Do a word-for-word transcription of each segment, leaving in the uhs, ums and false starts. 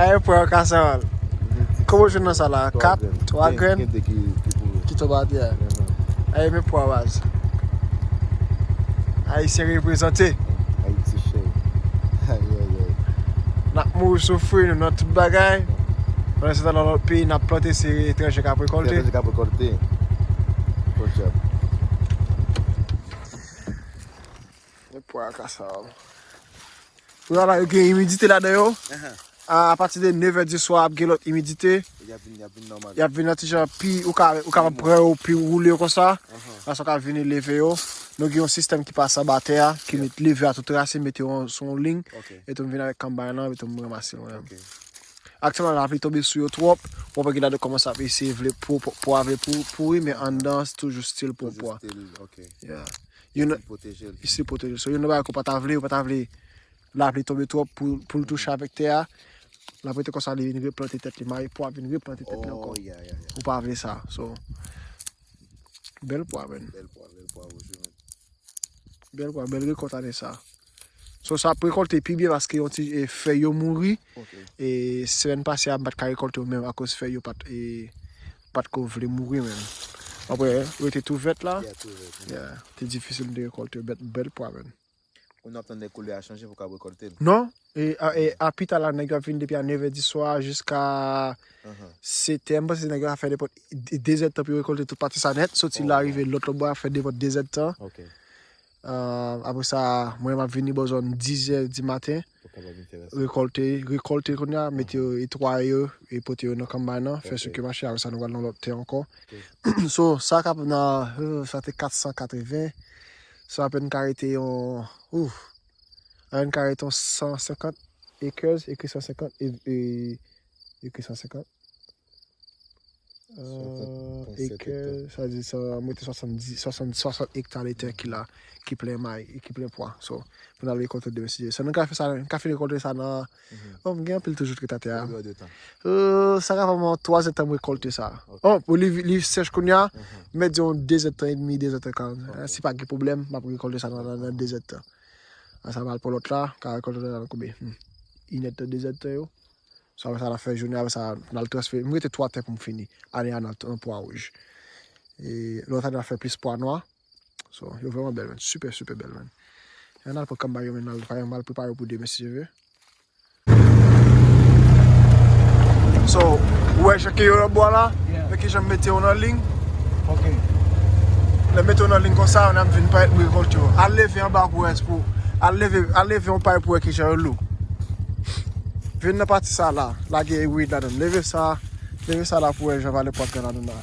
Ay, pwa kasawòl. Kòman w jwenn nan sa la? Kat, twa grenn ki tonbe atè. Ay, men pwa baz. Ayisyen reprezante. Ayiti chè. Ay, ay, ay. N ap mouri soufri, nou nan tout bagay. Pandan se tan nan lòt peyi, n ap plante, se etranje k ap rekòlte. Etranje k ap rekòlte. Good job. Men pwa kasawòl. Pwa la, yo gen imidite ladan yo. A, apati de nevè di swa, ap gen lòt imidite. Y ap vin, y ap vin nòmal. Y ap vin nan ti jan pi, ou ka, ou ka pran yo, pi woule yo konsa. Ansa w ka vini leve yo. Nou gen yon sistèm ki pase anba tè a, ki met leve a tout trase, mete yo sou yon liy. E tou m vin avèk kanbay lan, e tou m ranmase l mwen menm. Aktyèlman, lapli tonbe sou yo twòp. Pwa gen ladan kòmanse ap eseye vle pou, pou, pwa vle pou, pouri, men anndan, se toujou still pou pwa. Yeah. Yo nan, pwoteje l. Isi pwoteje l. So, yo nan bagay ke w pa ta vle, yo pa ta vle lapli tonbe twòp pou, pou l touche avèk tè a. L ap rete konsa, li vin replante tèt li, mayi pwa vin replante tèt li ankò. Ou pa vle sa. So, bèl pwa, man. Bèl pwa, bèl pwa, wi, wi. Bèl pwa, bèl rekòt ane sa. So, sa ap rekòlte pi byen paske yon ti, e, fèy yo mouri. E semèn pase a, m pa t ka rekòlte yo menm akoz fèy yo pa t, e, pa t ko vle mouri menm. Apre, yo te tou vèt la. Yeah, tou vèt, yeah. Yeah, te difisil de rekòlte yo, bèl, bèl pwa menm. Ou n ap tann lè koulè a chanje pou w ka rekòlte l. Non, e, a, e, a pita la, nèg yo ap vin depi a nevè di swa jiska setè. M panse nèg yo ap fè nenpòt de, dezèdtan pou yo rekòlte tout pati sa nèt. Soti la, rive lòt, lòt bò, ap fè nenpòt dezèdtan. Ah, apre sa, mwen, m ap vini bò zòn dizè di maten. Rekòlte, rekòlte kounye a, mete yo, etwaye yo, e pote yo nan kanbay nan, fè sike mache, apre sa, nou pral nan lòt tè ankò. So, sa k ap nan, euh, sa te kat san katreven. Sa apèn ka rete yon, ouf, apèn ka rete yon san senkant acres, ekri san senkant, e, e, ekri san senkant. Euh, acre, sa di sa, mete swasanndis, swasant, swasant ekta de tè ki la, ki plen may, e ki plen pwa. So, pou n al rekòlte demen si Dye. So, nou ka fè sa, nou ka fin rekòlte sa nan, oh, m gen anpil toujou trete atè a. Euh, sa ka fè mwen twa zèdtan m rekòlte sa. Oh, pou li, li sèch kounye a, m mèt di yon dezèdtan edmi, dezèdtan karant. Si pa gen pwoblèm, m ap rekòlte sa nan, nan, nan dezèdtan. Ansanm al pran lòt la, ka rekòlte nan konbyen? Hmm. Inèdtan, dezèdtan yo. So, apre sa, n ap fè jounen, apre sa, n al transfere. M rete twa tè pou m fini ane a nan, nan pwa wouj. E lòt ane, n ap fè plis pwa nwa. So, yo vrèman bèl, man. Sipè, sipè bèl, man. E ann al pran kanbay yo, man, n al, n al prepare yo pou demen, si Dye vle. So, ou wè jan ke yo nan bwa la? Men kijan m mete yo nan liy. Lè m mete yo nan liy konsa, n ap vin parèt m rekòlte yo. Al leve anba pou wè, pou, al leve, al leve yon pay pou wè kijan yo lou. Vin nan pati sa la, lage wid ladan. Leve sa, leve sa la pou wè jan valè pwa k gen ladan la.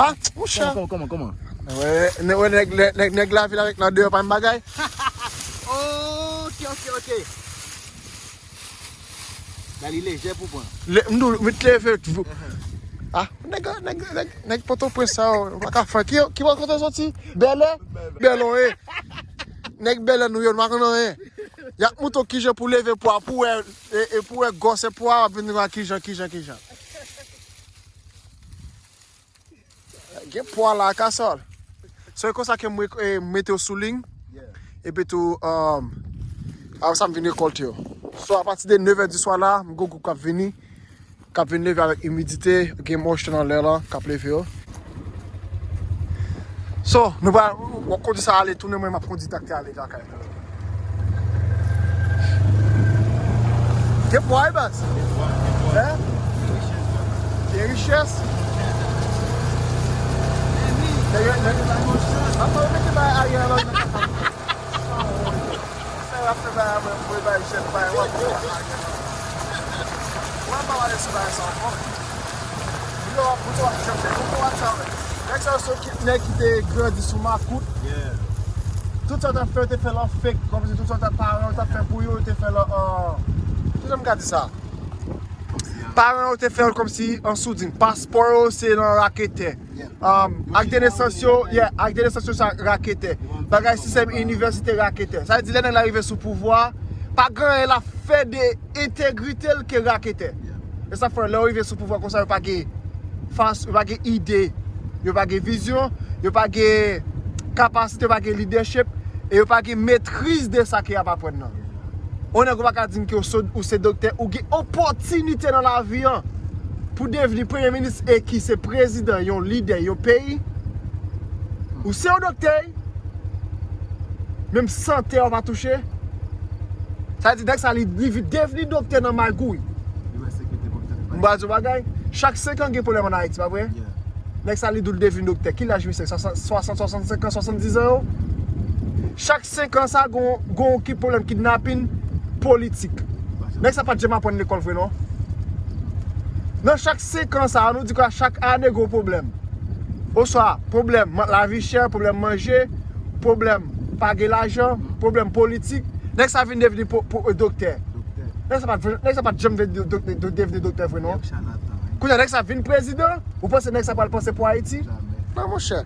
Ah, monchè. Kòman, kòman, kòman? Wè, nè-, wè, nèg, nèg, nèg lavil avèk nan deyò pa menm bagay. Ok, ok, ok. Gade, li lejè pou pran. Le, m di w, met leve. Ah, nèg, nèg, nèg, nèg Pòtoprens sa yo, ou pa ka fè. Ki, ki bò kote w soti? Bèlè? Bèlè w ye. Nèg Bèlè nou yo, nou pa konn anyen. Y ap montre w kijan pou leve pwa, pou wè, e, e pou wè gwosè pwa, w ap vin wè kijan, kijan, kijan. Gen pwa la, kasòl. So, e konsa ke m re-, e, mete w sou liy. Epi tou, um, apre sa, m vin rekòlte yo. So, apati de nevè di swa la, m gen yon gwoup k ap vini. K ap vin leve avèk imidite, gen moisture nan lè lan k ap leve yo. So, nou va, w ap kondi sa ale, tounen mwen, m ap kondi trakte ale lakay mwen. Gen pwa, wi, baz. Hein? Gen richès. Nèg, nèg, nèg, mete bay ayè la. Sa y ap fè bay avè m, mwen bay jèn bay wap. Mwen pa pale sou bagay sa ankò. Yo, pou to ap jèm, pou to ap travay. Nèg sa yo se ki, nèg ki te grandi sou makout. Tout sa yo t ap fè, yo te fè l an fake. Kòmsi tout sa yo t ap, paran yo t ap fè pou yo, yo te fè l an, an, kijan m ka di sa? Paran yo te fè l kòmsi an soudin. Paspò yo se nan raketè. Um, ak de nesans yo, yeah, ak de nesans yo sa raketè. Bagay sistèm inivèsite raketè. Sa vle di lè nèg la rive sou pouvwa, pa gen anyen l ap fè de entegrite l ke raketè. E sa fè lè yo rive sou pouvwa konsa, yo pa gen fas, yo pa gen ide, yo pa gen vizyon, yo pa gen kapasite, yo pa gen lidèchip, e yo pa gen metriz de sa ke y ap aprann nan. Yon nèg ou pa ka di m ke ou se, ou se doktè, ou gen opòtinite nan lavi an pou devni premye minis e ki se prezidan yon lidè yon peyi. Ou se yon doktè, wi. Menm sante a ou pa touche. Sa vle di nèg sa li, li devni doktè nan magouy. M ba di w bagay, chak senk an gen pwoblèm ann Ayiti, pa vre? Nèg sa li di w li devni doktè. Ki laj misye? Swasant, swasannsenk an, swasanndizan yo? Chak senk an sa, gon, gon ki pwoblèm kidnapin politik. Nèg sa pa t janm aprann lekòl vre non. Nan chak senk an sa, nou di ke chak ane gon pwoblèm. Oswa pwoblèm man-, lavi chè, pwoblèm manje, pwoblèm pa gen lajan, pwoblèm politik. Nèg sa vin devni po, po, doktè. Nèg sa pa t, nèg sa pa t janm vle do, do, do, devni doktè vre non. Kounye a nèg sa vin prezidan, ou panse nèg sa pral panse pou Ayiti? Non monchè.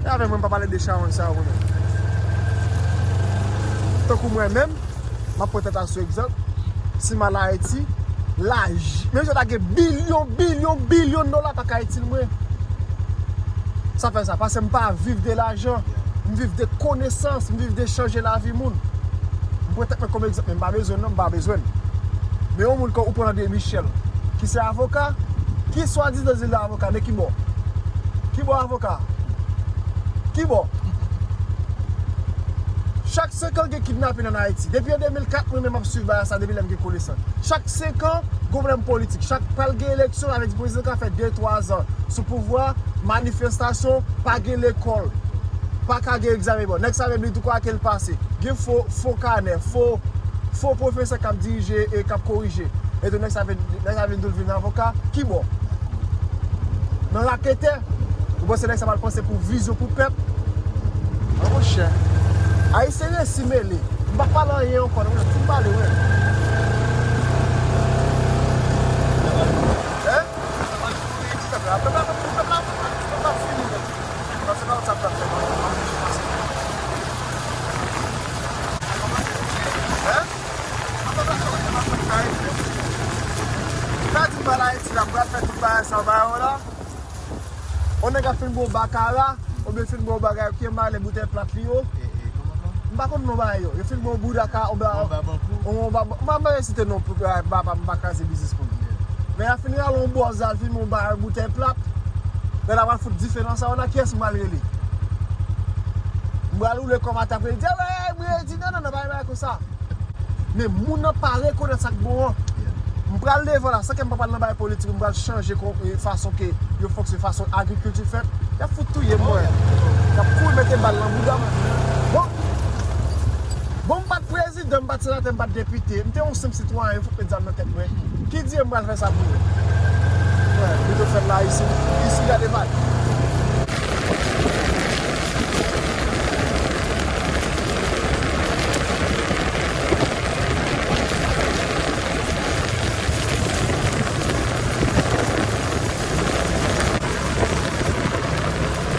E avè mwen m pa pale de chawony sa yo mwen menm. Tankou mwen menm, m ap pran tèt la sou egzanp. Si m al Ayiti, laj, menm si w ta gen bilyon, bilyon, bilyon dola pa ka itil mwen. Sa fè sa, paske m pa viv de lajan, m viv de konesans, m viv de chanje lavi moun. M pran tèt mwen kòm egzanp, men m pa bezwen l non, m pa bezwen l. Men yon moun kon ou pran André Michel, ki se avoka, ki swadizan di l avoka, men ki bò? Ki bò avoka? Ki bò? Chak senk an gen kidnapin ann Ayiti. Depi an de mil kat, mwen menm m ap swiv bagay sa depi lè m gen konesans. Chak senk an, gon pwoblèm politik. Chak pral gen eleksyon, sa vle di prezidan ka fè de, twa zan sou pouvwa, manifestasyon, pa gen lekòl, pa ka gen egzamen bon. Nèg sa menm li tou kote l pase. Gen fo, fo kanè, fo, fo pwofesè k ap dirije e k ap korije. E tou nèg sa vin, nèg sa vin di l vin avoka. Ki bò? Nan raketè. Ou panse nèg sa pral panse pou vizyon pou pèp? An monchè. Ayisyen resi mele. M pa pale anyen ankò non, m fin pale wi. Hein? Pèp la, pèp la, pèp la, pèp la, pèp la fini menm. Paske pa konn sa pèp la fè non. Hein? Sa di m al Ayiti la, m pral fè tout bagay sa ba yo la. On nèg ap fin bon bakara, oubyen fin bon bagay, ki malè boutèy plat li yo. M pa konn non bagay yo. Yo fin bon boudaka, on ba, on ba, m pa, m pa resite non pou, ba, ba, m pa kraze biznis moun. Men a fin rale on bòz al fin bon bagay boutèy plat. Lè la pral fout dife nan sa yo la, kiyès m pral rele? M pral woule kòm atap rele, di, "Hey, Brady, non, non, non, pa gen bagay konsa." Men moun nan pa rekonèt sa k bon an. M pral devan la, san ke m pa pral nan bagay politik, m pral chanje kon, e, fason ke yo fonksyone, fason agrikilti fèt. Y ap fout touye m, mwen. Y ap kouri mete bal nan bouda m. Bon, bon, m pa t prezidan, m pa t senatè, m pa t depite. M te yon senp sitwayen, yo fout met zam nan tèt mwen. Ki di m pral fè sa pou yo? Mwen, pito fè l la, isi, isi, gade vag.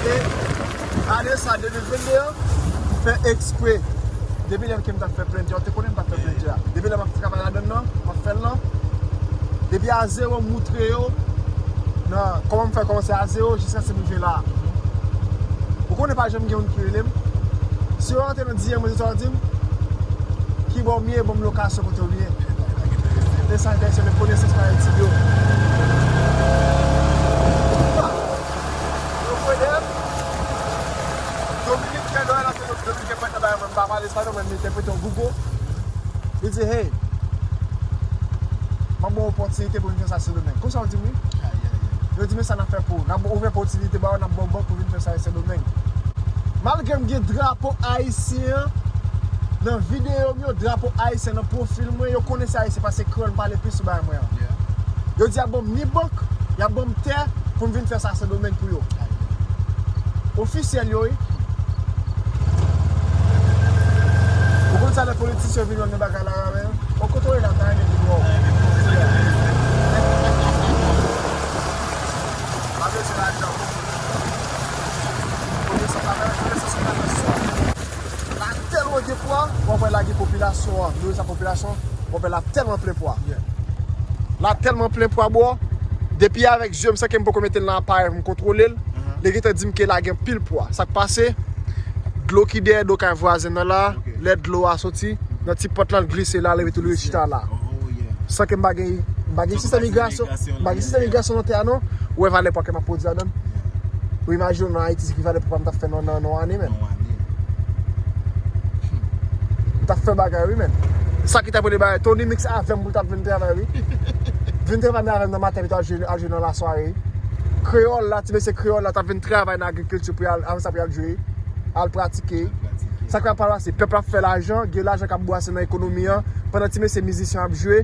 E ane sa de mil vennde an, fè ekspre. Depi lè ke m t ap fè plendri a, ou te konnen m t ap fè plendri a. Depi lè m ap travay ladann nan, m ap fè l lan. Depi a zewo, m moutre yo nan kòman m fè kòmanse a zewo jiskaske m rive la a. Ou konnen pa janm gen youn ki rele m. Si yo rantre nan D M mwen, yo di m, "Ki bò m ye, ban m lokasyon kote w ye." E sa, entènasyonal, konesans pa etid yo. Yo voye dèyè m. Dominiken, lè w ap fè Dominiken, mwen nan bagay mwen, m pa pale espanyòl, mwen m entèprete yon Google. Li di, "Hey, m ap ba w opòtinite pou vin fè sa Sendomeng." Konsa yo di m wi. Yo di, "Men sa n ap fè pou ou. N ap ouvè opòtinite ba ou, n ap ba w bank pou vin fè sa Sendomeng." Malgre m gen drapo ayisyen an nan videyo m yo, drapo ayisyen nan pwofil mwen, yo konnen se ayisyen paske kreyòl m pale plis sou bagay mwen an. Yo di y ap ban m ni bank, y ap ban m tè pou m vin fè sa Sendomeng pou yo. Ofisyèl yo, wi. Ou konn sa lè politisyen vin wè m nan bagay la, men, ou kote w ye la, ta renmen vin wè w. Pa bezwen lajan. Konesans, konesans, konesans. La tèlman gen pwa, w ap wè la gen popilasyon an. Nou rele sa popilasyon, w ap wè la tèlman plen pwa. La tèlman plen pwa, bro. Depi avèk zye m, san ke m poko mete l nan aparèy pou m kontwole l, li gentan di m ke la gen anpil pwa. Sa k pase? Dlo ki dèyè do kay vwazen nan la, lè dlo a soti, nan ti pòt lan, l glise la, leve tou li chita la. San ke m pa gen, m pa gen sistèm migrasyon, m pa gen sistèm migrasyon nan tè a non. Ou wè valè pwa ke m ap pwodui ladan l? Ou imajine w nan Ayiti, se ki valè pwa m t ap fè nan, nan, nan yon ane menm. M t ap fè bagay wi menm. Sa ki t ap rele bagay, Tony Mix avè m pou l t ap vin travay wi. Vin travay avè m nan maten pito al jwe, al jwe nan lasware. Kreyòl la, ti mesye kreyòl la t ap vin travay nan agrikilti pou y al, avè sa pou y al jwe, al pratike. Sa k ap pral pase? Pèp la ap fè lajan, gen lajan k ap bwase nan ekonomi an, pandan ti mesye mizisyen ap jwe,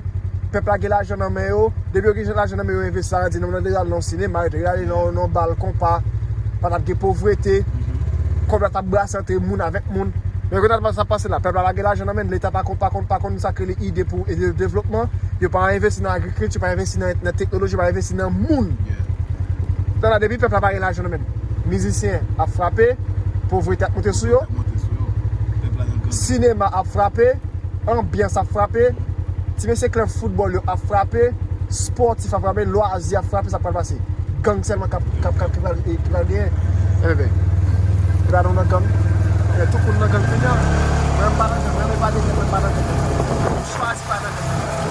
pèp la gen lajan nan men yo, depi yo gen lajan nan men yo, yo envesti ladan, di nan, nan, al nan yon sinema, yo te al nan, nan bal konpa, pa t ap gen povrete, kòb la t ap brase antre moun avèk moun. Men kounye a sa ap pase la, pèp la pa gen lajan nan men l, leta pa konn, pa konn, pa konn sa k rele ide pou ede devlopman, yo pa envesti nan agrikilti, yo pa envesti nan, nan teknoloji, yo pa envesti nan moun. Tande, depi pèp la pa gen lajan nan men l, mizisyen ap frape, povrete ap monte sou yo, sinema ap frape, anbyans ap frape, ti mesye klèb foutbòl yo ap frape, spòtif ap frape, lwazi ap frape, sa pral pase. Gang sèlman k ap, k ap, k ap, ki pral, ki pral genyen. Enben, e pa nou nan gang. E tout moun nan gang kounye a. Mwen m pa nan gang, mwen m pa nan gang, mwen m pa nan gang. M chwazi pa nan gang.